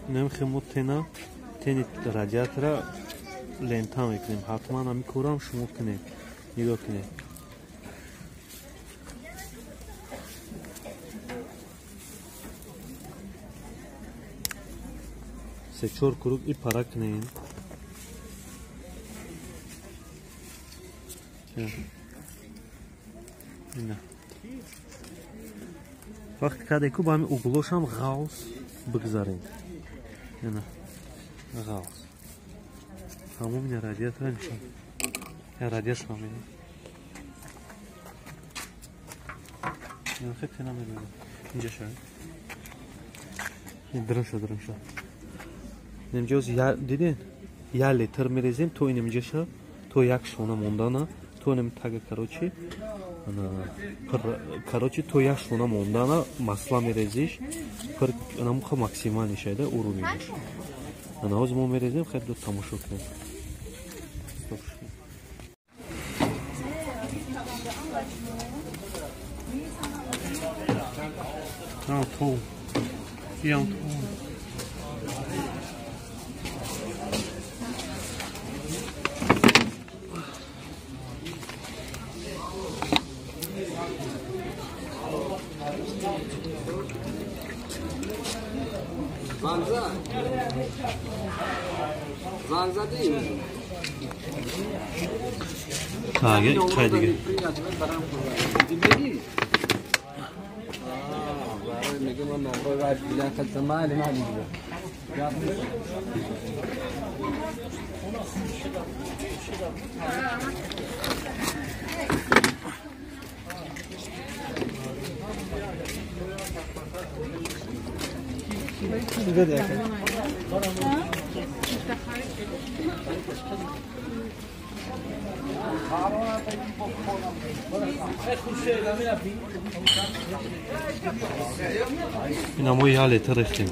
Инам хемо тена тени радиатора лента мекунем. Ҳатман ҳамин корам шумо кунед. Нигоҳ кунед. Се-чор круг и пара кунем. Ина. Вақти каде ку ба ҳамин углошам ғавс бигзарем. Ина. Ғавс. Тамом ина радиатора нишон. Я радиатор мебинам. Ина хеле тена мебинам. Инҷа шавед. Дрон шо, дрон шо. Инҷоз дидин? Я литр мерезем то инҷа ша, то як шона мондана, то инам тага короче. Короче то як шона мондана масла мерезиш, пир анамуха максимални шайда уровеньш. Ана ҳозир мо мерезем, хеле ду тамошо кунем. Стоп. А, то. Ям то. Zanza. Zanza değil mi? Ha, gel çay diye. Ина мо я литр рехтем.